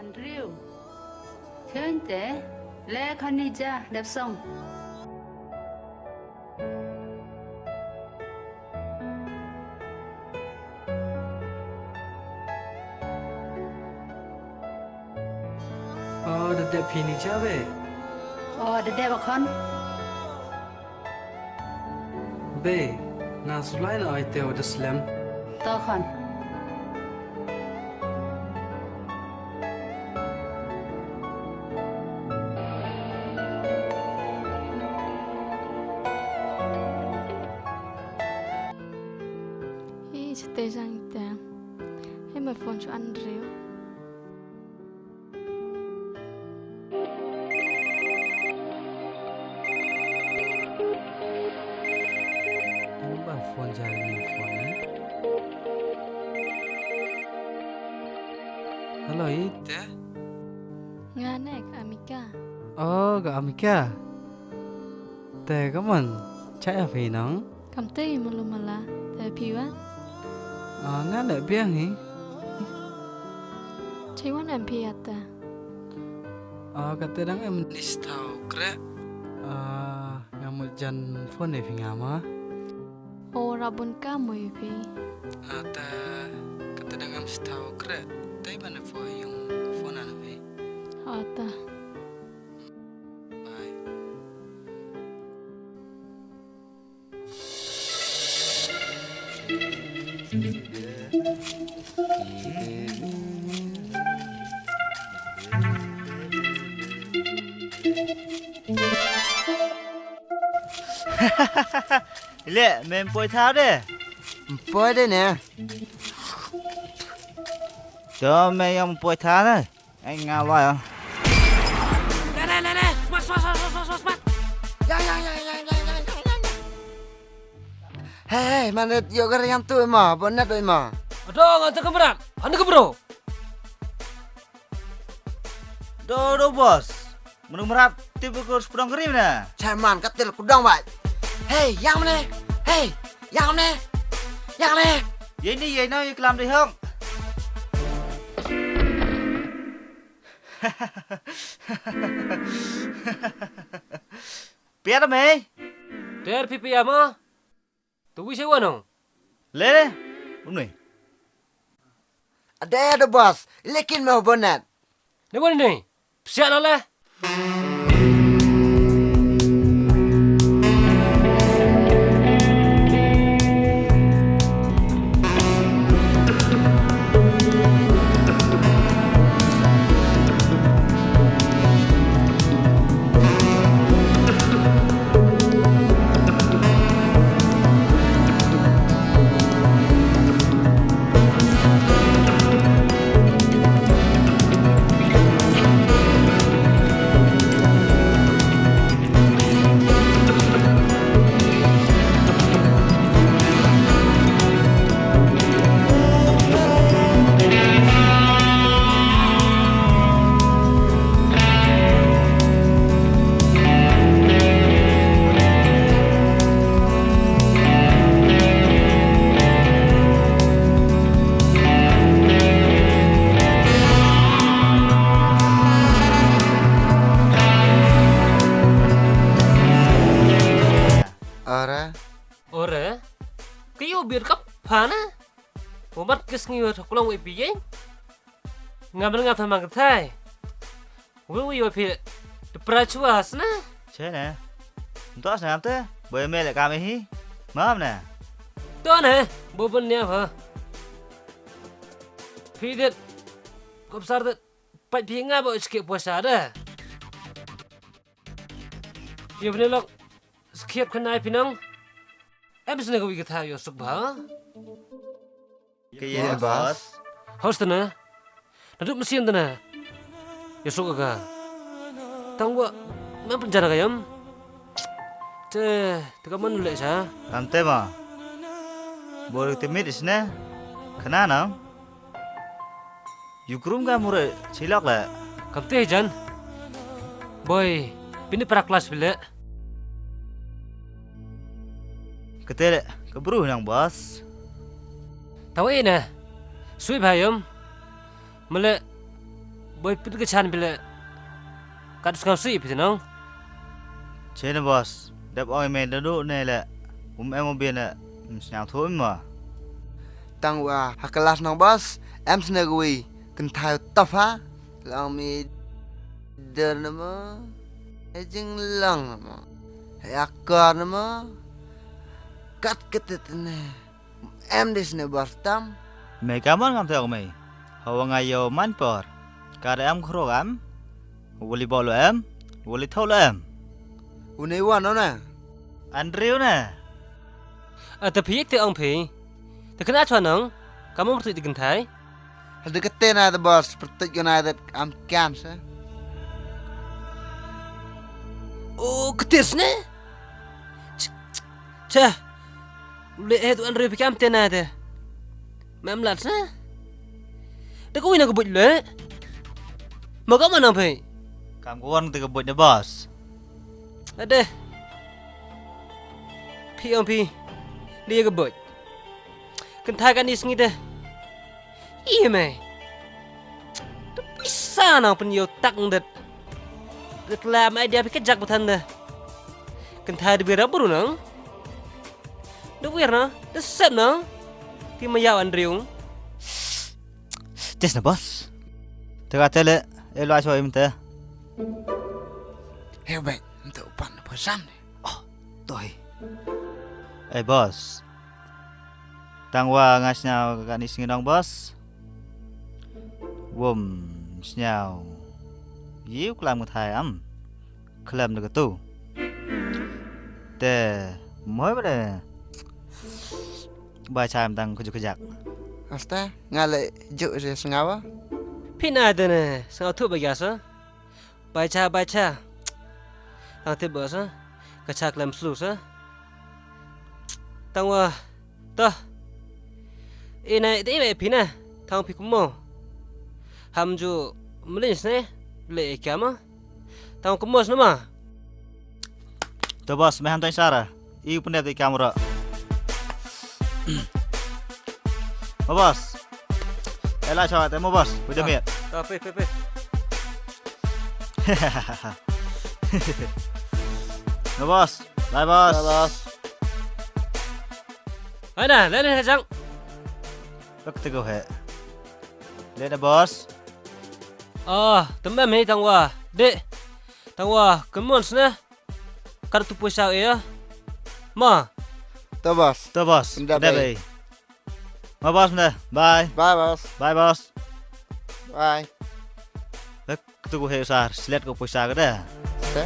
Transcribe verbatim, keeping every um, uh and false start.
Andrew. Khynte, leh khani ja dep song. O, da dep phi ni ja be. O, da dep ba khon. Be, nga sulai na ai te o da slem. To khon. Hi, chete jang ite. Hi, my phone chu Andrew. Number phone jari ni phone eh. Hello, ite? Nga ne ka Amika. Oh, ka Amika. Te ka mon, cha ya phi nong? Kam te malu mala, te phi wan? Ah, nga ne biang hi. Chai wan em phi ata. Ah, kata dang em ni stau kre. Ah, nga mut jan phone ne phi nga ma. O rabun ka mui phi. Ata, kata dang em stau kre. Tai ban phone yung phone ana phi. Ata. Bye. Ile, me ym poi thaw de. Ym poi de ne. To me ym poi thaw de. Ai nga loi ah. Ne, ne, ne, ne. Smat, smat, smat. Yang, yang, yang. Hei, hei, mane ïoh ka riang tu ma, bonnet oi ma. Aduh, ngan tengok berat. Anda ke bro? Do, do, boss. Menung merat tip ko sepedong krim na. Chairman katil kudong bai. Hei, yang mane? Hei, yang mane? Yang mane? Ye ni, ye no, ye kelam di hong. Piat me? Der pipi ama? Tu wi sewa no? Le, le. Unui. Ada ada bos, lekin mau bonat. Ne wan ni. Psiak lah le. Ora. Ora. Ki u bir kap phana. Umat kis ngi wa thoklong wi piyeng. Ngam ngam thamang kathai. Wi wi wi phi. De prachua sna. Che ne. Nto sna te. Boy me le kame hi. Mam ne. To ne. Bo bun ne pha. Phi dit. Kop sar dit. Pat phi nga bo chike poisa de. Yo bne lok. Skip khnai phi nang. Em sna ka wi katha yo suk ba. Ke ye, boss. Hos tana. Na duk mesin tana. Ya sok ka. Tang wa. Man penjara ka yam. Te, te ka man le sa. Tante ma. Bor te mit isne. Khana na. Yukrum ka mure chilak le. Kam te jan. Boy, pini para class bile. Kete le, ka bru nang boss. Tawa ina. Sui bhayam. Mele. Boi pit ka chan phi le. Kat sngewsih phi te nong. Che ne boss, dep ong ïa me da duh ne le. Um em u bien ne. Ym sngewthuh mo. Tang wa ha klas nong boss, em sne kawei kynthai u tough ha. Long mi der ne mo. E jinglong ne mo. E akor ne mo. Kat kete ne. Em dis ne boss tam. Me ka mon ngam te ong me. Hawa nga ïoh man por. Ka da em khro am. Wali bol em. Wali thol em. Une wan ona. Andrew ne. Ata phi te ong phi. Te kena chwa nong. Ka mong pertuit te kynthai. Hada kete na te boss pertuit kena te am kan sa. Oh, kete sne. Ch- ch- Cha. Le eh tu Andrew phi kam te na te. Mam lat sne. Da ko wina ko buj le. Ma ka ma nang phi. Kam ko wan te ko buj ne boss. Ade. Phi ong phi. Dia ko buj. Kynthai kani sngi te. Ih me. Tu pisa nang pynïoh tak ndet. Rit la ma idea phi ka jak pathan de. Kynthai de bira buru nang. De wir na, de sep nang. Ti ma yaw Andrew. Tes na boss. Tega tele, e lo aso im te. He bai, nte upan na pasan. Oh, toi. Eh boss. Tang wa nga sñiaw kani sngi nong boss. Wom sñiaw. Ïa u klam ka thai am. Khlem da katu. Te moi ba de. Bai cham tang kuju kujak. Asta nga le juk je sngawa. Phi na de ne sngaw thu ba ya sa. Bai cha, bai cha. Tang tip ba sa. Ka cha klem slu sa. Tang wa. Toh. Ina ite iba phi na. Tang phi kumo. Ham ju mlin sne. Le e kya ma. Tang kumo sne ma. To boss, me ham tang sara. I pun dep i kamera. Mo boss. Ela chawa te mo boss. Pui demiet. To pui pui pui. Mo boss. Bye boss. Bye boss. Hai na, le le jang. Bak te go he. Le na boss. Ah, tembem he tang wa. De. Tang wa, kemon sne. Kar tu pusa ya. Ma. To boss. To boss. Nda bai. Ma boss nda. Bye. Bye boss. Bye boss. Bye. Bak tu go he sar. Silet ko pusa ka da. Te?